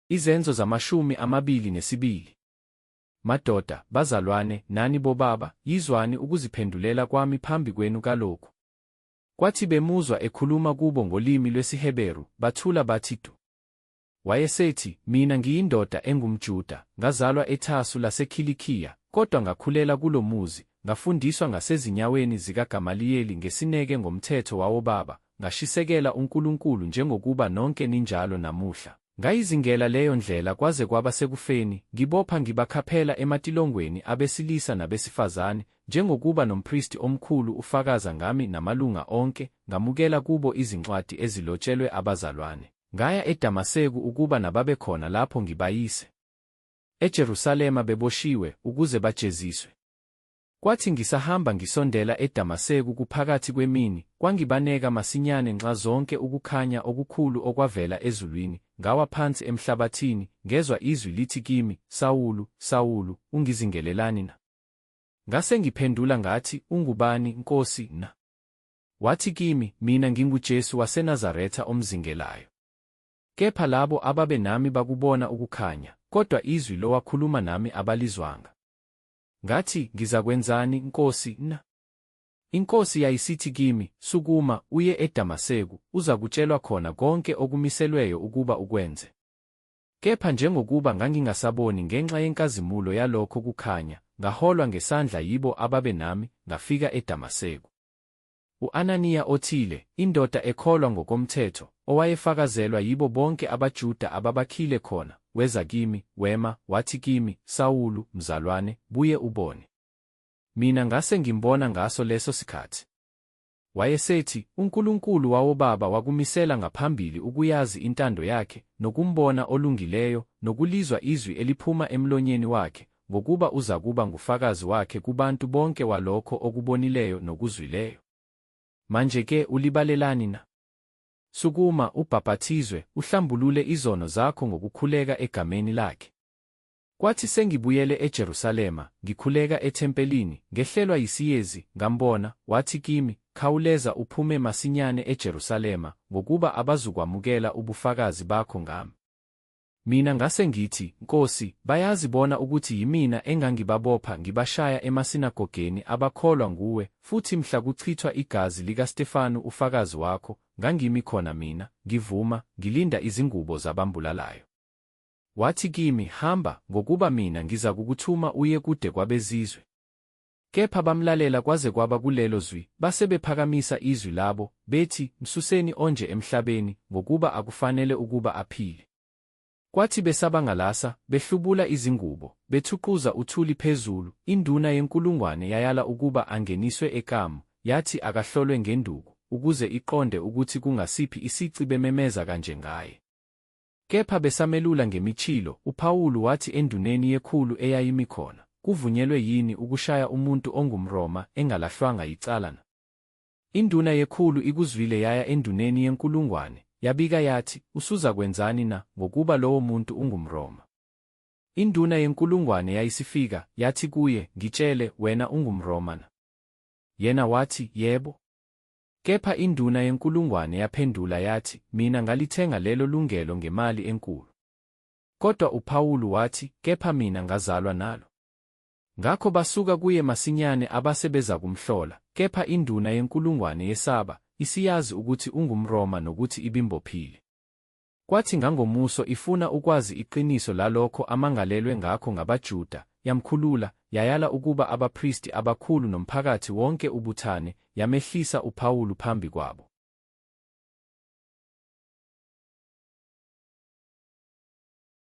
Izenzo zamashumi 22. Madoda, bazalwane, nani bobaba, yizwani ukuziphendulela kwami phambi kwenu kalokhu. Kwathi bemuzwa ekhuluma kubo ngolimi lwesiHeberu, bathula bathi du. Wayesethi, Mina ngiyindoda engumJuda, ngazalwa eTarsu laseKhilikhiya, kodwa ngakhulela kulo muzi, ngafundiswa ngasezinyaweni zikaGamaliyeli ngesineke ngomthetho wawobaba, ngashisekela uNkulunkulu njengokuba nonke ninjalo namuhla. Ngayizingela leyo Ndlela kwaze kwaba sekufeni, ngibopha ngibakhaphela ematilongweni abesilisa nabesifazane, njengokuba nompristi omkhulu ufakaza ngami namalunga onke, ngamukela kubo izincwadi ezilotshelwe abazalwane, ngaya eDamaseku ukuba nababekhona lapho ngibayise eJerusalema beboshiwe, ukuze bajeziswe. Kwathi ngisahamba ngisondela eDamaseku kuphakathi kwemini, kwangibaneka masinyane nxazonke ukukhanya okukhulu okwavela ezulwini, ngawa phansi emhlabathini, ngezwa izwi lithi kimi, Sawulu, Sawulu, ungizingelelani na? Ngase ngiphendula ngathi, Ungubani, Nkosi, na? Wathi kimi, Mina nginguJesu waseNazaretha omzingelayo. Kepha labo ababenami bakubona ukukhanya, kodwa izwi lowakhuluma nami abalizwanga. Ngathi, Ngizakwenzani, Nkosi, na? INkosi yayisithi kimi, Sukuma, uye eDamaseku, uzakutshelwa khona konke okumiselweyo ukuba ukwenze. Kepha njengokuba ngangingasaboni ngenxa yenkazimulo yalokho kukhanya, ngaholwa ngesandla yibo ababenami, ngafika eDamaseku. U-Ananiya othile, indoda ekholwa ngokomthetho, owayefakazelwa yibo bonke abaJuda ababakhile khona, weza kimi, wema, wathi kimi, Sawulu, mzalwane, buye ubone. Mina ngase ngimbona ngaso leso sikhathi. Wayesethi, UNkulunkulu wawobaba wakumisela ngaphambili ukuyazi intando yakhe, nokumbona oLungileyo, nokulizwa izwi eliphuma emlonyeni wakhe, ngokuba uzakuba ngufakazi wakhe kubantu bonke walokho okubonileyo nokuzwileyo. Manje-ke ulibalelani na? Sukuma, ubhaphathizwe, uhlambulule izono zakho ngokukhuleka egameni lakhe. Kwathi sengibuyele eJerusalema, ngikhuleka ethempelini, ngehlelwa yisiyezi, ngambona, wathi kimi, Khawuleza uphume masinyane eJerusalema, ngokuba abazukwamukela ubufakazi bakho ngami. Mina ngase ngithi, Nkosi, bayazi bona ukuthi yimina engangibabopha ngibashaya emasinagogeni abakholwa nguwe, futhi mhla kuchithwa igazi likaStefanu ufakazi wakho, ngangimi khona mina, ngivuma, ngilinda izingubo zabambulalayo. Wathi kimi, Hamba, ngokuba mina ngizakukuthuma uye kude kwabezizwe. Kepha bamlalela kwaze kwaba kulelo zwi, base bephakamisa izwi labo, bethi, Msuseni onje emhlabeni, ngokuba akufanele ukuba aphile. Kwathi besabangalasa, behlubula izingubo, bethuquza uthuli phezulu, induna yenkulungwane yayala ukuba angeniswe ekamu, yathi akahlolwe ngenduku, ukuze iqonde ukuthi kungasiphi isici bememeza kanje ngaye. Kepha besamelula ngemichilo, uPawulu wathi enduneni yekhulu eyayimi khona, Kuvunyelwe yini ukushaya umuntu ongumRoma, engalahlwanga yicala na? Induna yekhulu ikuzwile yaya enduneni yenkulungwane, yabika yathi, Usuzakwenzani na, ngokuba lowo muntu ungumRoma? Induna yenkulungwane yayisifika, yathi kuye, Ngitshele, wena ungumRoma na? Yena wathi, Yebo. Kepha induna yenkulungwane yaphendula yathi, Mina ngalithenga lelo lungelo ngemali enkulu. Kodwa uPawulu wathi, Kepha mina ngazalwa nalo. Ngakho basuka kuye masinyane abase bezakumhlola, kepha induna yenkulungwane yesaba, isiyazi ukuthi ungumRoma nokuthi ibimbophile. Kwathi ngangomuso ifuna ukwazi iqiniso lalokho amangalelwe ngakho ngabaJuda, yamkhulula, yayala ukuba abapristi abakhulu nomphakathi wonke ubuthane, yamehlisa uPawulu phambi kwabo.